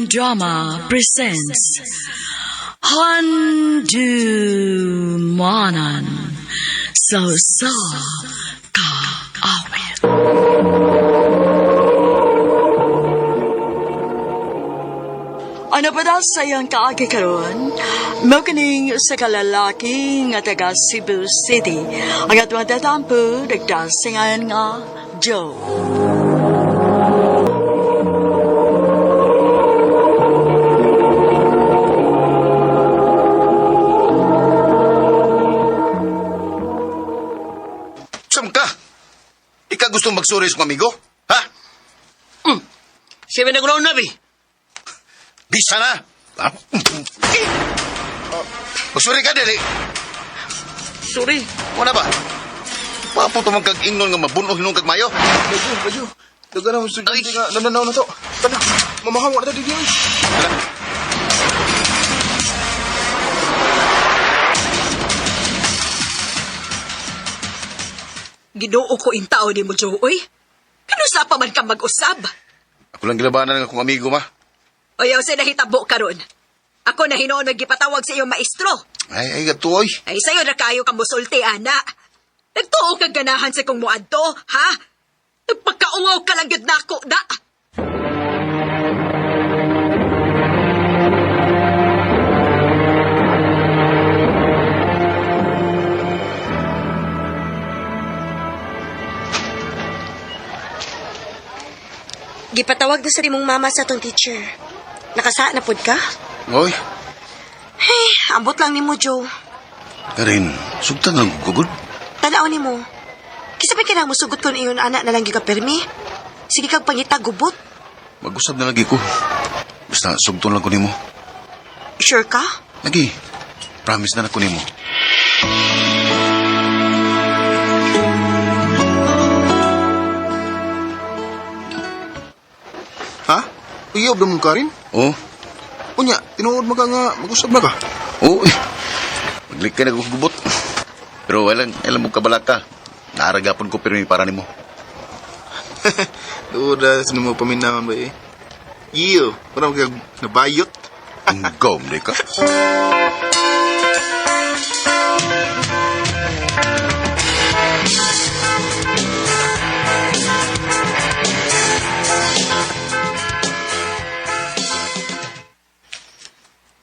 Drama presents Handumanan sa Usa Ka Awit. Ano pa daw sa iyang kaagi karon? Mao kining sa kalalaki nga taga Cebu City. Ang atong tatampo nagdasingan nga Joe. Sam ka? Ika gusto magsuri sa amigo? Ha? Siya ba nagulaw na, bi? Bisa na! Ha? Magsuri ka, dili. Sorry. Wala ba? Papo tumang kag ingon nga mabunog hinong kag mayo. Baju, baju. Daga na estudyante nga nananaw na to. Tana, mamahawa na to dito. Tara. Ginoo ko in tao ni mo, Joe, oy. Kanusa pa man ka mag-usab? Ako lang gilabanan ng akong amigo, ma. Oyaw sa nahitabo karon. Ako na hinoon nagipatawag sa iyong maestro. Ay, ay, gato, oy. Ay, sa'yo na kayo ka musulti, ana. Nagtuo kang ganahan sa kong muadto, ha? Nagpagkaungaw ka lang yun nako, da. Gipatawag na sa imong mama sa atong teacher. Nakasa na pod ka? Oy, Hey, ambot lang nimo, Joe. Karin, sugtan lang gugod. Tanaw nimo. Kisa pa kinang musugot kon iyon anak na lang gyud ka permi. Sige kag pangita gubot. Mag-usab na lagi ko. Basta sugton lang ko nimo. Sure ka? Lagi. Promise na lang ko nimo. Ha? Iyob na mong karin? Oh, Unya, tinuod mo ka nga mag-usab na ka. oo. Eh. Maglik ka na gugubot. Pero walang, alam mo kabalaka. Naaragapon ko pero may para nimo. Duda, sino mo paminawan ba eh? Iyo, parang kag nabayot. Ang gom, di ka.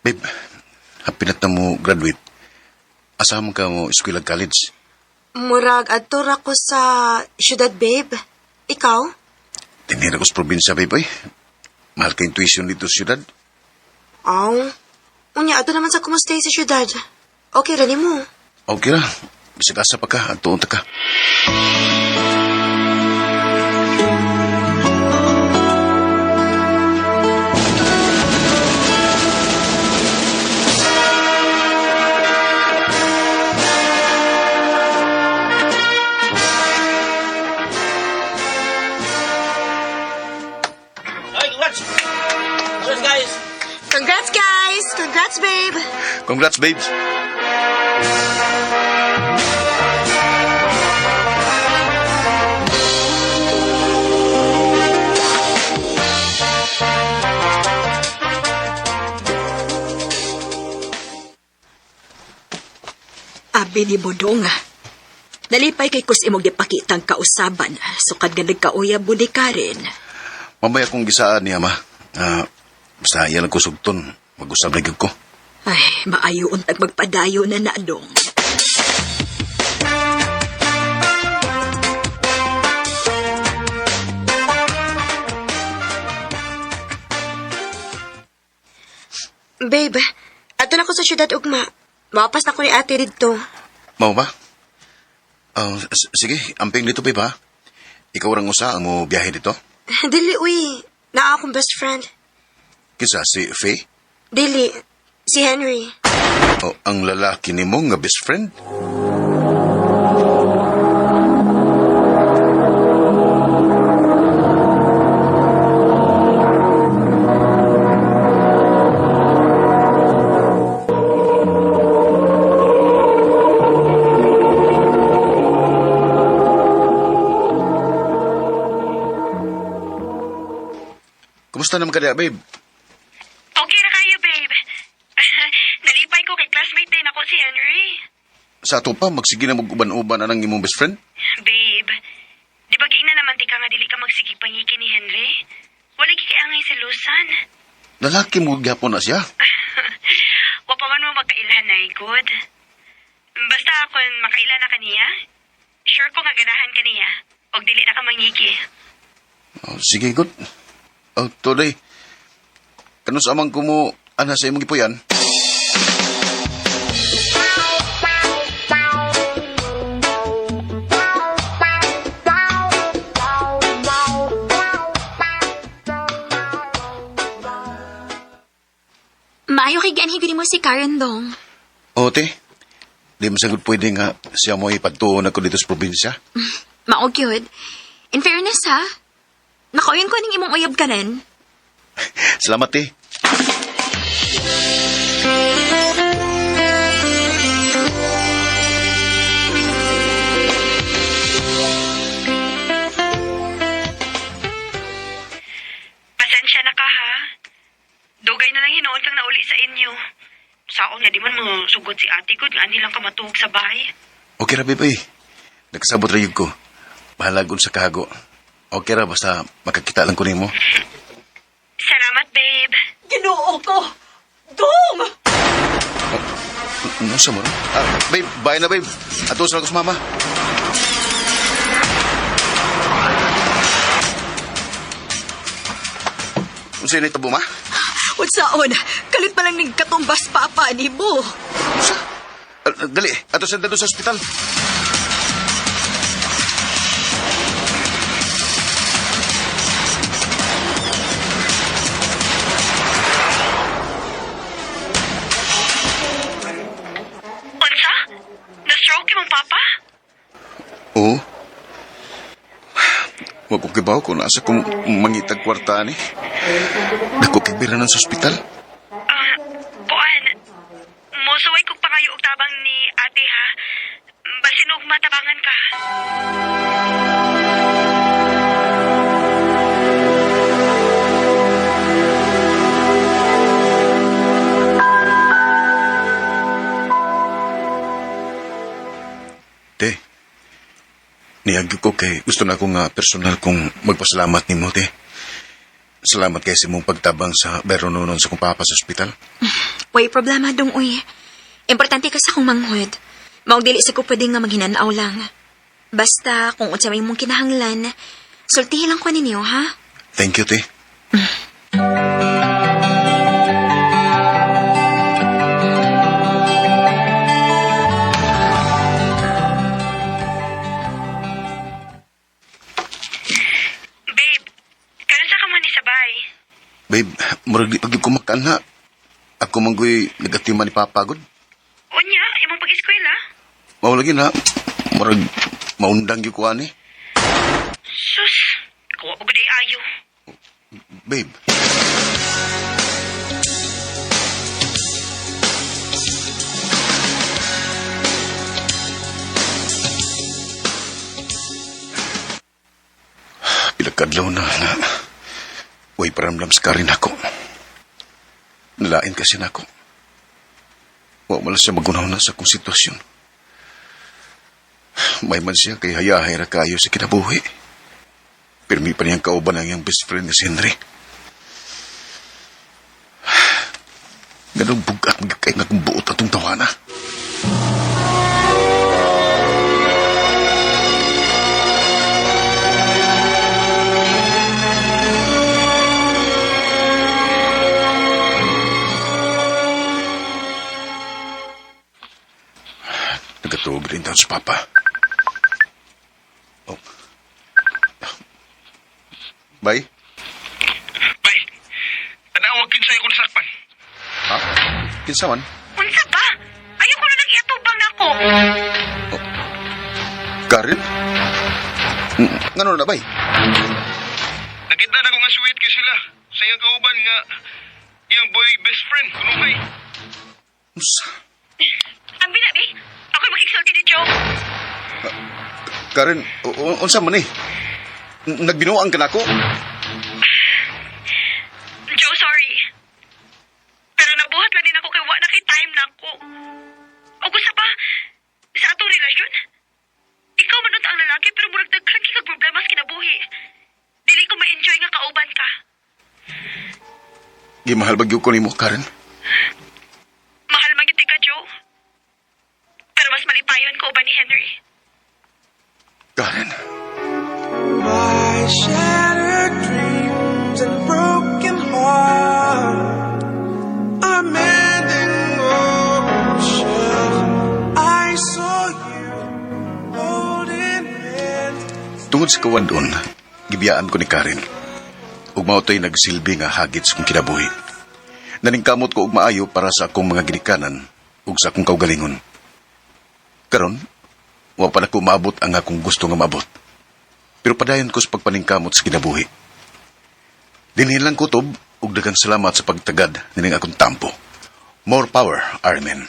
Babe, hapinat na mo graduate. Asa mo ka mo eskwela college? Murag adto ra ko sa syudad, babe. Ikaw? Tinira ko sa probinsya, babe, ay. Mahal kayong tuition dito sa syudad. Aw. Unya adto naman sa kumustay sa syudad. Okay ra nimo. Okay ra. Bisag asa pa ka, adtuon ta ka. Ay, congrats! Congrats, guys! Congrats, guys! Congrats, babe! Congrats, babes. Abi ni Bodong. Nalipay kay kus imong gipakitang kausaban, sukad nga nagkauyab mo ni Karen. Mamaya kong gisaan niya, ma. Basta yan ang kusugton. Mag-usab na gyud ko. Ay, maayo untag magpadayo na nadong. Babe, adto na ko sa syudad ugma. Mawapas na ko ni ate didto. Mao ba? Sige, amping dito, babe, ha? Ikaw rang usa ang mo biyahe dito? Dili, uy. Naa akong best friend. Kisa si Faye? Dili, si Henry. O ang lalaki nimo nga best friend? Kumusta naman ka diya, babe? si Henry. Sa ato pa, magsige na mag-uban-uban anang imong best friend. Babe, di ba na naman ti ka nga dili ka magsigig pangiki ni Henry? Wala gi kay angay selusan. Lalaki mo gyapon na siya. Wa pa man mo magkailhan na good. Basta kung makaila na kaniya, sure ko nga ganahan kaniya. Og dili na ka mangiki. Oh, sige, good. Oh, today. Kanus amang ko mo, ana sa imong gipuyan? Maayo kay gianhi gud mo si Karen dong. O, te. Di mo sagot pwede nga siya mo ipagtuon ako dito sa probinsya. Mao gyud. In fairness ha, nakauyon ko ning imong uyab karon. Salamat, te. Pasensya na ka ha. Dugay na lang hinuon kang nauli sa inyo. Saon nga di man mo sugot si ate ko, nga ani lang ka matuog sa bahay. Okay ra, babe. Nagsabot ra yun ko. Bahalagon sa kahago. Okay ra, basta makakita lang ko nimo. Salamat, babe. Ginoo ko! Dong! Ano sa mo? Ah, babe, bye na, babe. Ato sa lang ko sa mama. Unsa ni tabo, ma? Unsaon? Kalit pa lang ning katumbas papa ni mo. Unsa? Ah, dali, ato sa dito sa ospital. Unsa? Na-stroke imong papa? Oo. Wa ko kibaw kung nasa kong mangitag kwarta ni. Dako kay biranan sa ospital. Ah, kuan. Mosuway kog pangayo og tabang ni ate ha. Basin og matabangan ka. Te, niyagyo ko kay gusto na ako nga personal kong magpasalamat nimo, te. Salamat kay sa imong pagtabang sa berononon sa kong papa sa ospital. Way problema dong uy. Importante ka sa akong manghod. Maog dili sa ko pwede nga maghinanaw lang. Basta kung unsa may imong kinahanglan, sultihi lang ko ninyo ha. Thank you, te. Babe, karon sa ka man ni sabay. Babe, murag di pag kumakan ha. Ako manggoy nagatiman ni papa gud. Unya, imong pag-eskwela? Mao lagi na, murag maundang gyud ko ani. Sus, kuwa og day ayo. Babe. Pila kadlaw na na. Uy, paramdam sa karin ako. Nalain kasi nako. Wa man lang siya magunaw na sa akong sitwasyon. May man siya kay hayahay ra kayo sa kinabuhi. Pirmi pa niyang kauban ang iyang best friend nga si Henry. Ganong bugat magkakay nga kung buot atong tawana. Nagatuog rin taon sa papa. Oh. Bye. Bay, tanawag kinsay ko nasakpan. Ha? Kinsa man? Unsa ba? Ayaw ko na lang iatubang nako. Karen? Ngano na, bay? Nakita na ko nga sweet kay sila. Sa iyang kauban nga iyang boy best friend, kunuhay. Unsa? Ang binabi, ako'y makigsulti ni Joe. Karen, unsa man eh? Nagbinuang ka nako? Joe, sorry. Pero nabuhat lang din ako kay wa na kay time nako. Gimahal ba gyud ko nimo, Karen? Mahal man gyud ka, Joe. Pero mas malipayon ko uban ni Henry. Karen. My shattered dreams and broken heart are mending ocean. I saw you holding hands. Tungod sa kawadon, gibiyaan ko ni Karen. Ug mao to'y nagsilbi nga hagit sa kong kinabuhi. Naningkamot ko og maayo para sa akong mga ginikanan ug sa akong kaugalingon. Karon, wa pa nako maabot ang akong gusto nga maabot. Pero padayon ko sa pagpaningkamot sa kinabuhi. Dinhi lang kutob ug daghang salamat sa pagtagad nining akong tampo. More power, Iron Man.